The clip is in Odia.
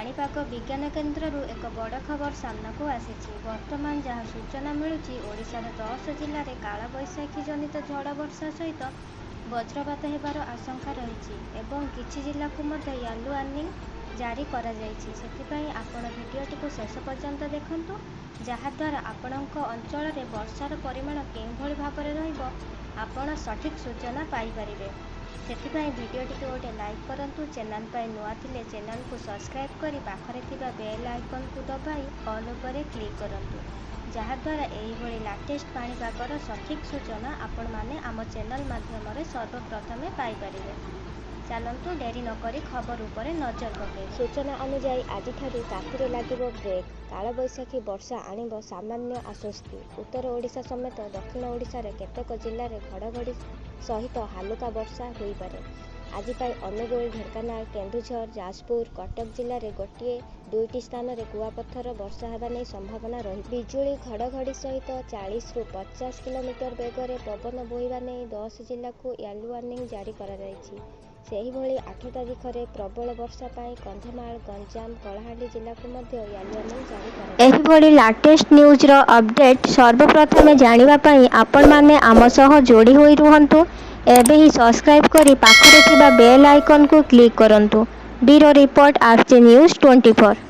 ପାଣିପାଗ ବିଜ୍ଞାନ କେନ୍ଦ୍ରରୁ ଏକ ବଡ଼ ଖବର ସାମ୍ନାକୁ ଆସିଛି। ବର୍ତ୍ତମାନ ଯାହା ସୂଚନା ମିଳୁଛି, ଓଡ଼ିଶାର 10 ଜିଲ୍ଲାରେ କାଳବୈଶାଖୀ ଜନିତ ଝଡ଼ ବର୍ଷା ସହିତ ବଜ୍ରପାତ ହେବାର ଆଶଙ୍କା ରହିଛି ଏବଂ କିଛି ଜିଲ୍ଲାକୁ ମଧ୍ୟ ୟେଲୋ ୱାର୍ଣ୍ଣିଂ ଜାରି କରାଯାଇଛି। ସେଥିପାଇଁ ଆପଣ ଭିଡ଼ିଓଟିକୁ ଶେଷ ପର୍ଯ୍ୟନ୍ତ ଦେଖନ୍ତୁ, ଯାହାଦ୍ୱାରା ଆପଣଙ୍କ ଅଞ୍ଚଳରେ ବର୍ଷାର ପରିମାଣ କେଉଁଭଳି ଭାବରେ ରହିବ ଆପଣ ସଠିକ୍ ସୂଚନା ପାଇପାରିବେ। ସେଥିପାଇଁ ଭିଡ଼ିଓଟିକୁ ଗୋଟେ ଲାଇକ୍ କରନ୍ତୁ। ଚ୍ୟାନେଲ୍ ପାଇଁ ନୂଆ ଥିଲେ ଚ୍ୟାନେଲକୁ ସବସ୍କ୍ରାଇବ୍ କରି ପାଖରେ ଥିବା ବେଲ୍ ଆଇକନ୍କୁ ଦବାଇ ଅଲ୍ ଉପରେ କ୍ଲିକ୍ କରନ୍ତୁ, ଯାହାଦ୍ୱାରା ଏହିଭଳି ଲାଟେଷ୍ଟ ପାଣିପାଗର ସଠିକ୍ ସୂଚନା ଆପଣମାନେ ଆମ ଚ୍ୟାନେଲ୍ ମାଧ୍ୟମରେ ସର୍ବପ୍ରଥମେ ପାଇପାରିବେ। ଚାଲନ୍ତୁ, ଡେରି ନକରି ଖବର ଉପରେ ନଜର ପକାଇବା। ସୂଚନା ଅନୁଯାୟୀ, ଆଜିଠାରୁ ତାତିରେ ଲାଗିବ ବ୍ରେକ୍। କାଳବୈଶାଖୀ ବର୍ଷା ଆଣିବ ସାମାନ୍ୟ ଆଶ୍ୱସ୍ତି। ଉତ୍ତର ଓଡ଼ିଶା ସମେତ ଦକ୍ଷିଣ ଓଡ଼ିଶାର କେତେକ ଜିଲ୍ଲାରେ ଘଡ଼ଘଡ଼ି ସହିତ ହାଲୁକା ବର୍ଷା ହୋଇପାରେ। ଆଜି ପାଇଁ ଅନୁଗୁଳ, ଢେଙ୍କାନାଳ, କେନ୍ଦୁଝର, ଯାଜପୁର, କଟକ ଜିଲ୍ଲାରେ ଗୋଟିଏ ଦୁଇଟି ସ୍ଥାନରେ କୁଆପଥର ବର୍ଷା ହେବା ନେଇ ସମ୍ଭାବନା ରହିଛି। ବିଜୁଳି ଘଡ଼ଘଡ଼ି ସହିତ 40ରୁ 50 କିଲୋମିଟର ବେଗରେ ପବନ ବୋହିବା ନେଇ 10 ଜିଲ୍ଲାକୁ ୟେଲୋ ୱାର୍ଣ୍ଣିଂ ଜାରି କରାଯାଇଛି। ସେହିଭଳି 8 ତାରିଖରେ ପ୍ରବଳ ବର୍ଷା ପାଇଁ କନ୍ଧମାଳ, ଗଞ୍ଜାମ, କଳାହାଣ୍ଡି ଜିଲ୍ଲାକୁ ମଧ୍ୟ ୟେଲୋ ୱାର୍ଣ୍ଣିଂ ଜାରି କରାଯାଇଛି। ଏହିଭଳି ଲାଟେଷ୍ଟ ନ୍ୟୁଜ୍ର ଅପଡେଟ୍ ସର୍ବପ୍ରଥମେ ଜାଣିବା ପାଇଁ ଆପଣମାନେ ଆମ ସହ ଯୋଡ଼ି ହୋଇ ରୁହନ୍ତୁ। ଏବେ ହିଁ ସବସ୍କ୍ରାଇବ୍ କରି ପାଖରେ ଥିବା ବେଲ୍ ଆଇକନ୍କୁ କ୍ଲିକ୍ କରନ୍ତୁ। Bureau report, R C news 24।